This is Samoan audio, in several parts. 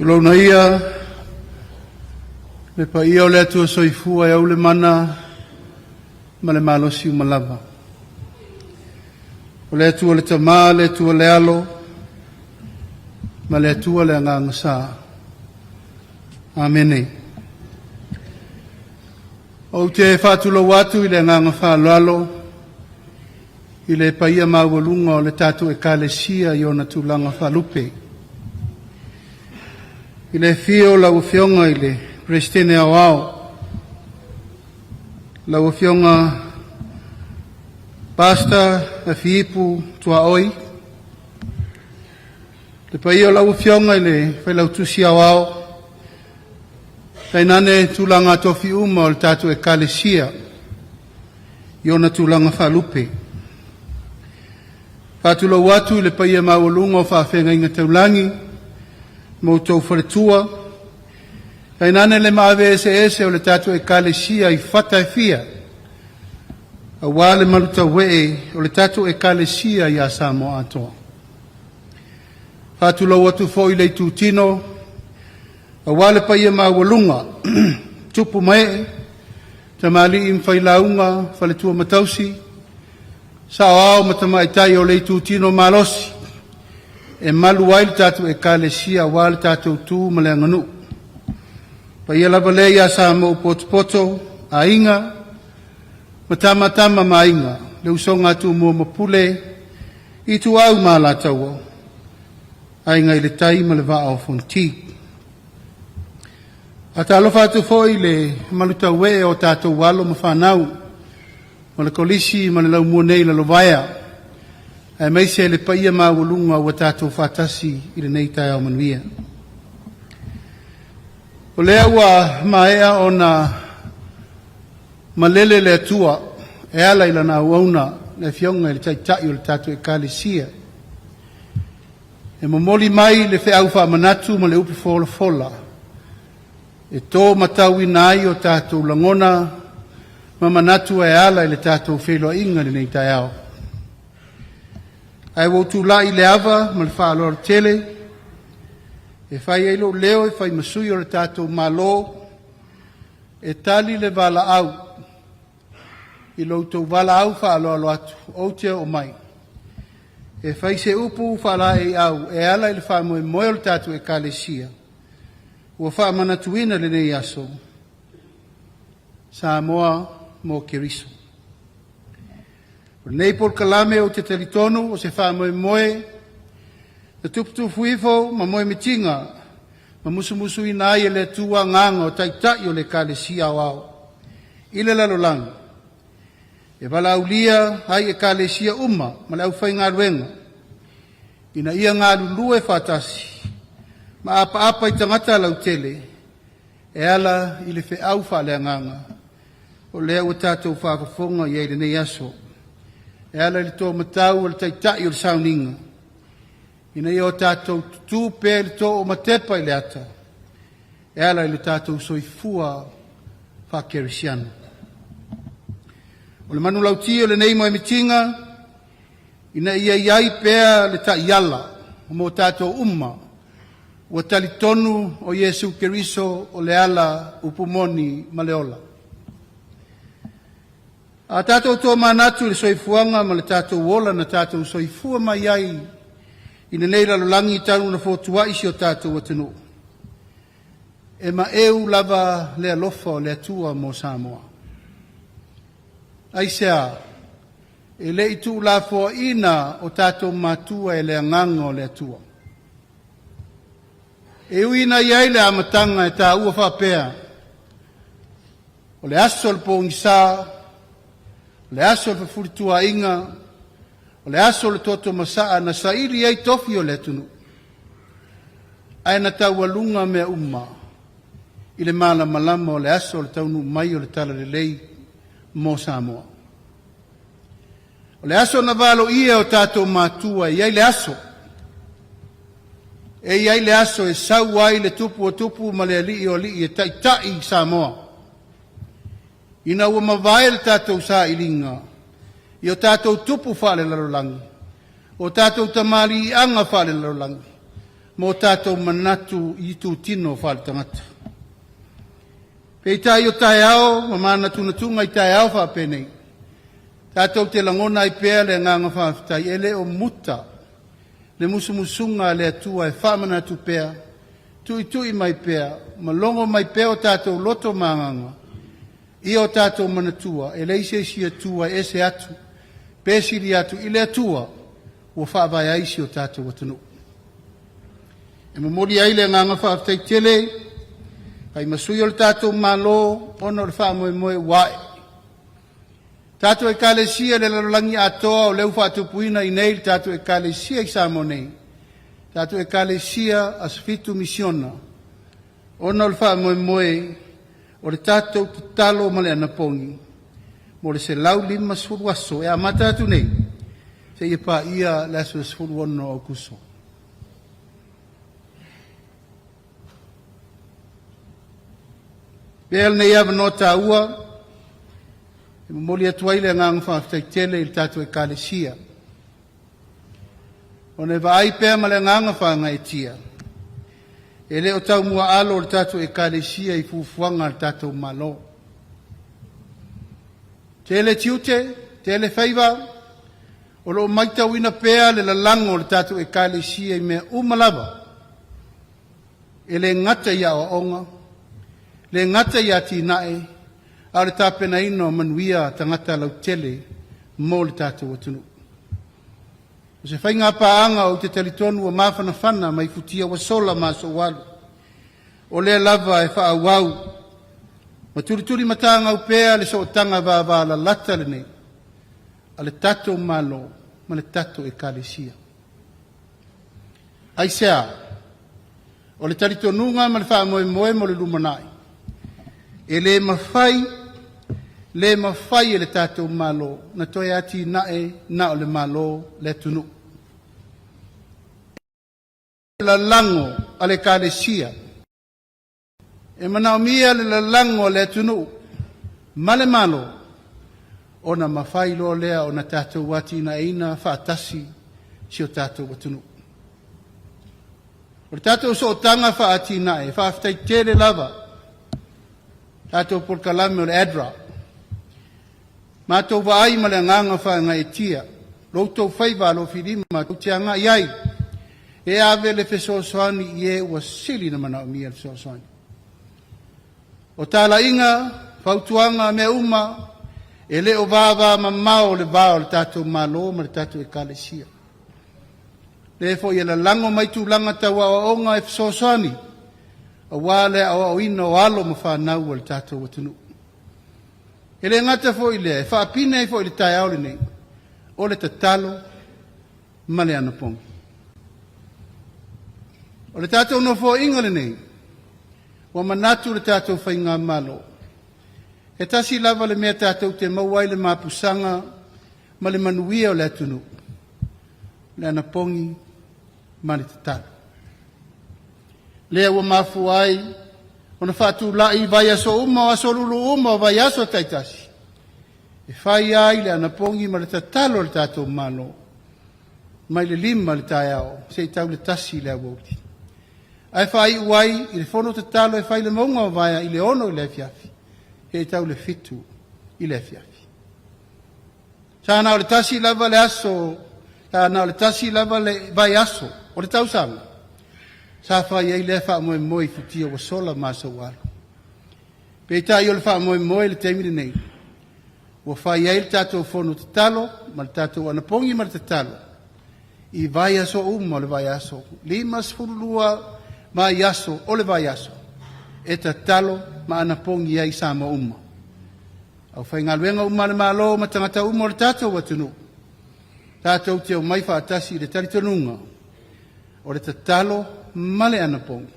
Tulouna ia le paia o le Atua Soifua e ou le mana ma le malosi uma lava. O le Atua le Tama, le Atua le Alo, ma le Atua le Agaga Sa. Amene. Ou te faatulou atu i le agaga faaaloalo i le paia maualuga o le tatou Ekalesia i ona tulaga faalupe. I le afio o lau Afioga i le Peresetene Aoao, lau Afioga Pastor Afiipu Tuaoi, le paia o lau Afioga i le Failautusi Aoao, tainane tulaga tofi uma o le tatou Ekalesia i ona tulaga faalupe. Faatulou atu i le paia maualuga o faafeagaiga taulagi ma outou faletua, tainane le maave eseese o le tatou Ekalesia i fata e fia, aua le malutauee o le tatou Ekalesia ia Samoa atoa. Faatulou atu foi i le itutino aua le paia maualuga tupu ma ee, tamalii ma failauga, faletua ma tausi, saoao ma tamaitai o le itutino malosi e malu ai le tatou Ekalesia aua le tatou tu ma le aganuu. Paia lava lea ia Samoa ua potopoto, Aiga ma Tama, Tama ma Aiga, le usoga a Tumua ma Pule, Ituau ma Alataua, Aiga i le Tai ma le Vaa o Fonoti. Faatalofa atu foi i le malutauee o tatou alo ma fanau o le Kolisi ma le Laumua nei i Lalovaea, aemaise le paia maualuga ua tatou faatasi i lenei taeao manuia. O lea ua maea ona malele le Atua e ala i lana auauna le Afioga i le Taitai o le tatou Ekalesia e momoli mai le feau faamanatu ma le upu folafola e to matauina ai o tatou lagona ma manatu e ala i le tatou feiloaiga i lenei taeao. Ae ua ou tulai i le ava ma le faaaloalo tele e fai ai lou leo e fai ma sui o le tatou Malo e tali le valaau i lo outou valaau faaaloalo atu ou te oo mai e fai se upu faalaeiau e ala i le faamoemoe o le tatou Ekalesia ua faamanatuina i lenei aso Samoa mo Keriso. O lenei polokalame ou te talitonu o se faamoemoe na tuputupu ifo ma moemitiga ma musumusuina ai e le Atua agaga o Taitai o le Ekalesia Aoao i le lalolagi e valaaulia ai Ekalesia uma ma le aufaigaluega ina ia galulue faatasi ma apaapa i tagata lautele e ala i le feau faaleagaga o lea ua tatou faafofoga i ai i lenei aso e ala i le tōmatau o le Taitai o le sauniga ina ia o tatou tutū pea i le too matepa i le ata e ala i le tatou soifua faakerisiano. O le manulauti o lenei moemitiga ina ia i ai pea le taiala mo tatou uma ua talitonu o Iesu Keriso o le ala upu moni ma le ola. A tatou tomanatu i le soifuaga ma le tatou ola na tatou soifua mai ai i lenei lalolagi talu ona fotuai si o tatou atunuu, e maeu lava le alofa o le Atua mo Samoa. Aisea? E le i tuulafoaina o tatou matua e le agaga o le Atua. E ui ina i ai le amataga e taua faapea, o le aso o le pogisa, o le aso o le fefulituaaiga, o le aso o le toto masaa na saili ai tofi o le atunuu, ae na taualuga mea uma i le malamalama o le aso o le taunuu mai o le Talalelei mo Samoa. O le aso na valoia o tatou matua e i ai le aso, e i ai le aso e sau ai le tupu o tupu ma le alii o alii e taitai i Samoa. Ina ua mavae le tatou sailiga i o tatou tupu faalelalolagi, o tatou tamaliiaga faalelalolagi, ma o tatou manatu i itutino faaletagata. Peitai o taeao ma manatunatuga i taeao faapenei, tatou te lagona ai pea le agaga faafetai e le o muta le musumusuga a le Atua e faamanatu pea, tuitui mai pea, ma logo mai pea o tatou loto ma agaga, ia o tatou manatua, e leai se isi Atua e ese atu, pe sili atu i le Atua ua faavae ai si o tatou atunuu. E momoli ai le agaga faafetai tele ai ma sui o le tatou Malo ona o le faamoemoe ua ae. Tatou Ekalesia i le lalolagi atoa o lea ua faatupuina i inei le tatou Ekalesia i Samoa nei, tatou Ekalesia Aso Fitu Misiona, ona o le faamoemoe o le tatou tatalo ma le anapogi mo le 150 aso e amata atu nei seia paia le aso 16 o Aokuso. Avea lenei avanoa taua e momoli atu ai le agaga faafetai tele i le tatou Ekalesia, ona e vaai pea ma le agaga faagaeetia, e le o taumuaalo le tatou Ekalesia i fuafuaga a le tatou Malo. Tele tiute, tele faiva, o lo o matauina pea le lalago o le tatou Ekalesia i mea uma lava, e le gata i aoaoga, le gata i atinae, a o le tapenaina o manuia tagata lautele mo le tatou atunuu. O se faiga paaga ou te talitonu ua mafanafana mai futia ua sola ma aso ua alu, o lea lava e faaauau ma tulituli matagau pea le sootaga vavalalata lenei a le tatou Malo ma le tatou Ekalesia. Aisea? O le talitonuga ma le faamoemoe mo le lumanai, e le mafai, le mafai e le tatou Malo na toe atinae na o le Malo le atunuu. Lalago a le Ekalesia. E manaomia le lalago a le atunuu ma le Malo ona mafai loa lea ona tatou atinaeina faatasi si o tatou atunuu. O le tatou sootaga faa-atinae, faafetai tele lava tatou polokalame o le ADRA. Matou vaai ma le agaga faagaeetia, lo outou faiva alofilima tou te agai ai e ave le fesoasoani i e ua sili na manaomia le fesoasoani. O talaiga, fautuaga, mea uma, e le o vavamamao le va o le tatou Malo ma le tatou Ekalesia. Lea foi e lalago mai tulaga tau aoaoga e fesoasoani, aua le aoaoina o alo ma fanau a le tatou atunuu. E le gata foi i lea, e faapine ai foi i le taeao lenei, o le tatalo ma le anapogi. O le tatou nofoaiga lenei, ua manatu le tatou faigamalo, e tasi lava le mea tatou te maua ai le mapusaga ma le manuia o le atunuu, le anapogi ma le tatalo. Lea ua mafua ai ona faatulai vaiaso uma o aso lulu uma o vaiaso taitasi, e fai ai le anapogi ma le tatalo a le tatou Malo, mai le 5 le taeao seia tau le 1 le aoauli. Ae faaiu ai i le fono tatalo e fai le mauga o Vaea i le 6 i le afiafi, seia tau le 7 i le afiafi. Sa na o le tasi lava le aso, sa na o le tasi lava le vaiaso o le tausaga, sa fai ai lea faamoemoe i futia ua sola ma aso ua alu. Peitai o le faamoemoe i le taimi lenei, ua fai ai le tatou fono tatalo ma le tatou anapogi ma le tatalo i vaiaso uma o le vaiaso, 52 vaiaso o le vaiaso, e tatalo ma anapogi ai Samoa uma. Aufaigaluega uma a le Malo ma tagata uma o le tatou atunuu, tatou te omai faatasi i le talitonuga o le tatalo ma le anapogi,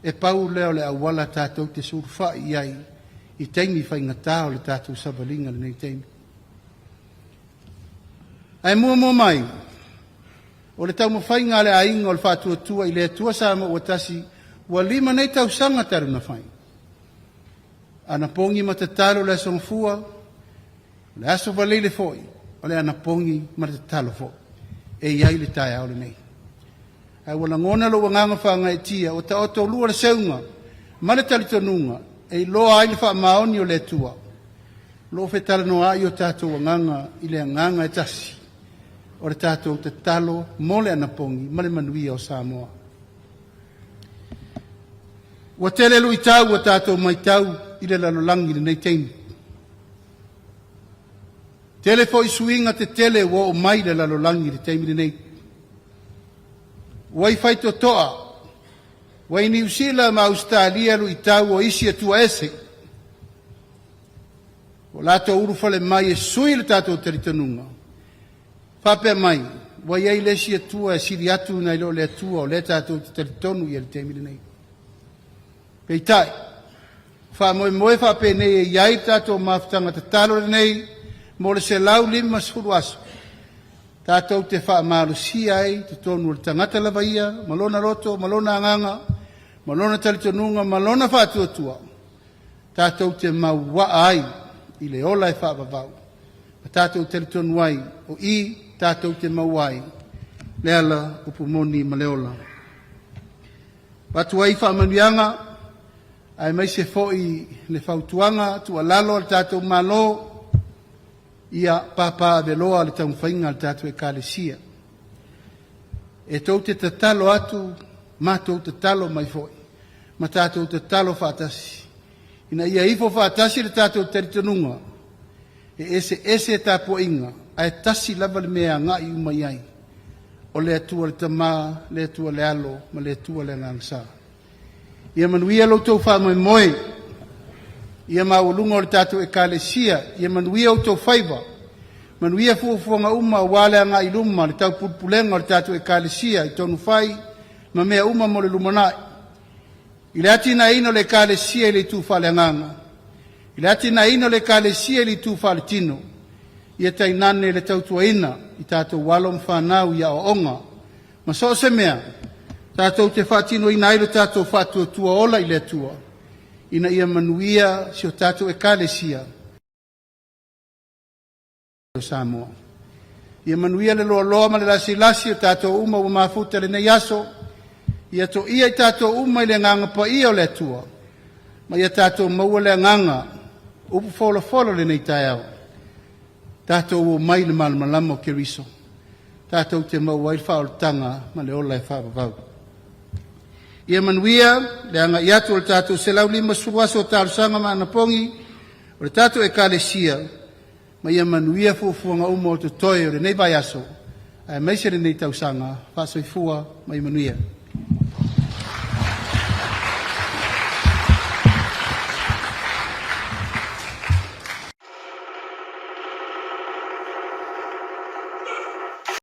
e pau lea o le auala tatou te sulufai i ai i taimi faigata o le tatou savaliga i lenei taimi. Ae muamua mai, o le taumafaiga a le aiga o le Faatuatua i le Atua Samoa ua tasi, ua 5 nei tausaga talu na fai. Anapogi ma tatalo le aso Gafua, o le aso Faraile foi, o le anapogi ma le tatalo foi e i ai le taeao lenei. Ae ua lagona lou agaga faagaeetia ua taotolua le seuga ma le talitonuga e iloa ai le faamaoni o le Atua, o lo o fetalanoaai o tatou agaga i le agaga e tasi, o le tatou tatalo mo le anapogi ma le manuia o Samoa. Ua tele luitau ua tatou matau i le lalolagi i lenei taimi, tele foi suiga tetele ua oo mai i le lalolagi i le taimi lenei. Ua i faitotoa ua i Niu Sila ma Ausetalia luitau o isi atua ese, ua latou ulufale mai e sui le tatou talitonuga, faapea mai ua i ai le isi Atua e sili atu nai lo le Atua o lea tatou te talitonu i ai i le taimi lenei. Peitai, o faamoemoe faapenei e i ai le tatou mafutaga tatalo lenei mo le 150 aso, tatou te faamalosia ai totonu o le tagata lava ia ma lona loto ma lona agaga ma lona talitonuga ma lona faatuatua, tatou te mauaa ai i le ola e faavavau, ma tatou talitonu ai o i tatou te maua ai le ala upu moni ma le ola. Avatu ai faamanuiaga aemaise foi le fautuaga tuualalo a le tatou Malo, ia papaaveloa le taumafaiga a le tatou Ekalesia. E tou te tatalo atu, matou tatalo mai foi, ma tatou tatalo faatasi, ina ia ifo faatasi le tatou talitonuga, e eseese tapuaiga, ae tasi lava le mea e agai uma i ai, o le Atua le Tama, le Atua le Alo, ma le Atua le Agaga Sa. Ia manuia lo outou faamoemoe, ia maualuga o le tatou Ekalesia, ia manuia outou faiva, manuia fuafuaga uma aua le agai i luma le taupulepulega o le tatou Ekalesia i tonu fai ma mea uma mo le lumanai. I le atinaeina o le Ekalesia i le itu faaleagaga, i le atinaeina o le Ekalesia i le itu faaletino, ia tainane le tautuaina i tatou alo ma fanau i aoaoga, ma so o se mea tatou te faatinoina ai lo tatou faatuatua ola i le Atua, ina ia manuia si o tatou Ekalesia o Samoa. Ia manuia le loaloa ma le lasilasi o tatou uma ua mafuta i lenei aso. Ia toia i tatou uma i le agaga paia o le Atua, ma ia tatou maua le agaga upu folafola o lenei taeao. Tatou omai i le malamalama o Keriso, tatou te maua ai le faaolataga ma le ola e faavavau. Ia manuia le agai atu o le tatou 150 aso o talosaga ma anapogi o le tatou Ekalesia, ma ia manuia fuafuaga uma o totoe o lenei vaiaso aemaise lenei tausaga. Faasoifua ma ia manuia.